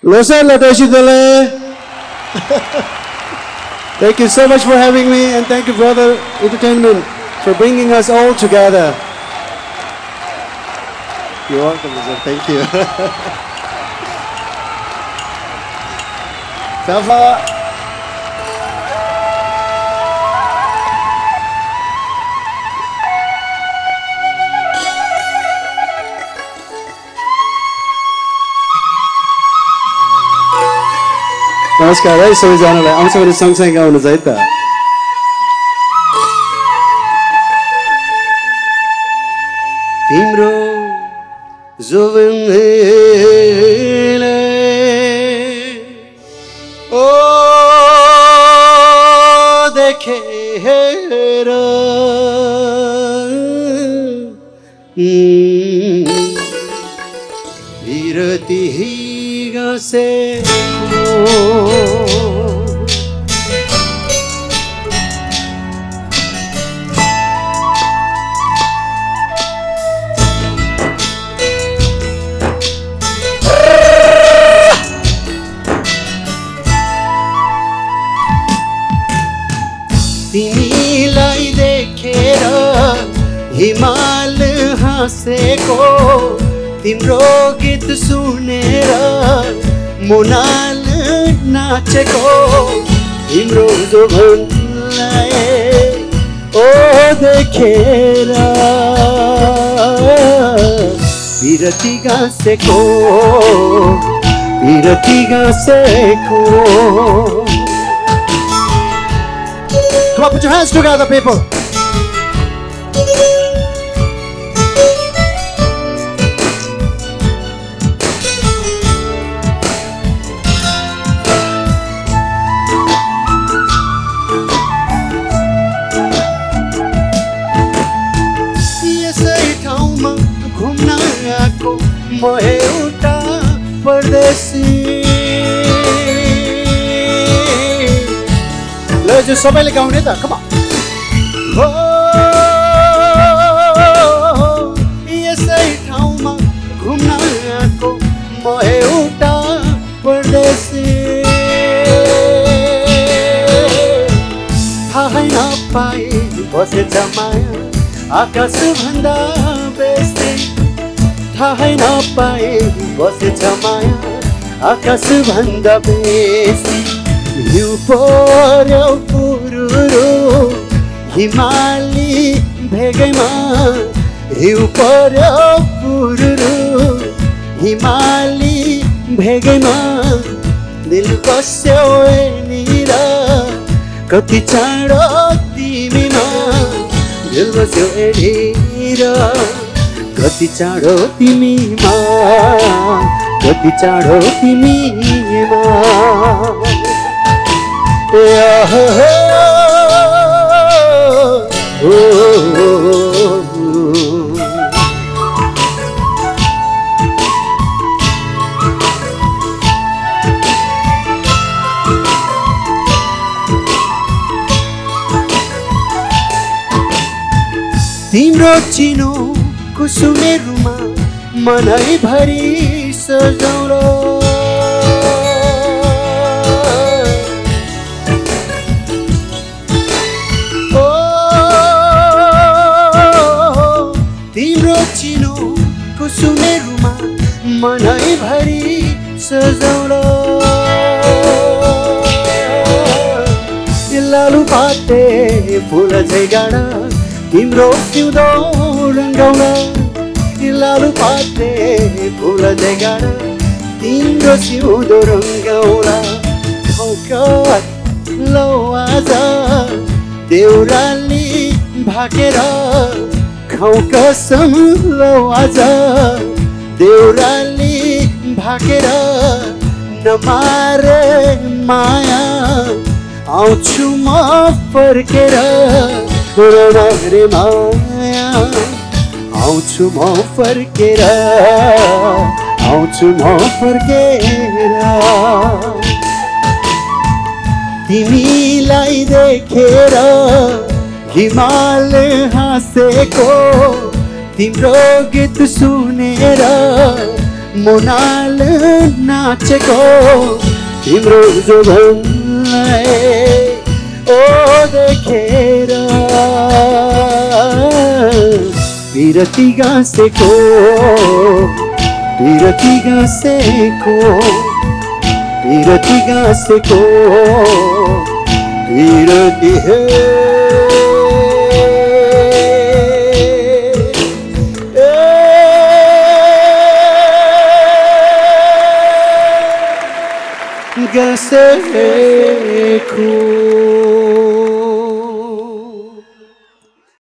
Losa Latashidale. Thank you so much for having me, and thank you, Brother Entertainment, for bringing us all together. You're welcome, sir. Thank you. Safa. नमस्कार है सबैजनालाई आउँछ भने सँगसँगै गाउनुहोस् है त तिम्रो जुबनले ओ देखेर विरती गासे तिमीलाई देखेर हिमाल हाँसेको तिम्रो गीत सुनेर मुनाल नाचेको तिम्रो जुबनलाई ओ देखेर विरती गाँसेको Come on, put your hands together, people. यसै ठाउँमा घुम्न आएको म एउटा परदेशी जो सबैले गाउने त कम हो यसै ठाउँमा घुम्न आएको म एउटा परदेशी थाहै नपाए बसेछ माया आकाश भन्दा बेसी थाहै नपाए बसेछ माया आकाश भन्दा बेसी हिउ पर्यो पुरुरु हिमाली भेगैमा हिउ पर्यो पुरुरु हिमाली भेगैमा दिल बस्यो निर कति चाँडो तिमीमा दिल बस्यो निर कति चाँडो तिमीमा कति चाँडो तिमीमा तिम्रो चिनो कुसुमे रुमा मनै भरि सजाउलो सुनेरुमा मनै भरि सजाउलो लालु पाते फुल झै गाडा तिम्रो सिउँदो रङ्गाउला लालु पाते फुल झै गाडा तिम्रो सिउँदो रङ्गाउला लौ आज देउराली भाकेर खाउ कसम लौ आज देउराली भाकेर नमारे माया आउँछु म फर्केर नमारे माया आउँछु म फर्केर तिमीलाई देखेर हिमाल हाँसेको तिम्रो गीत सुनेर मोनाल नाचेको तिम्रो जोबनलाई ओ देखेर बिरती गाँसेको बिरती गाँसेको बिरती गाँसेको बिरती हे गाँसेको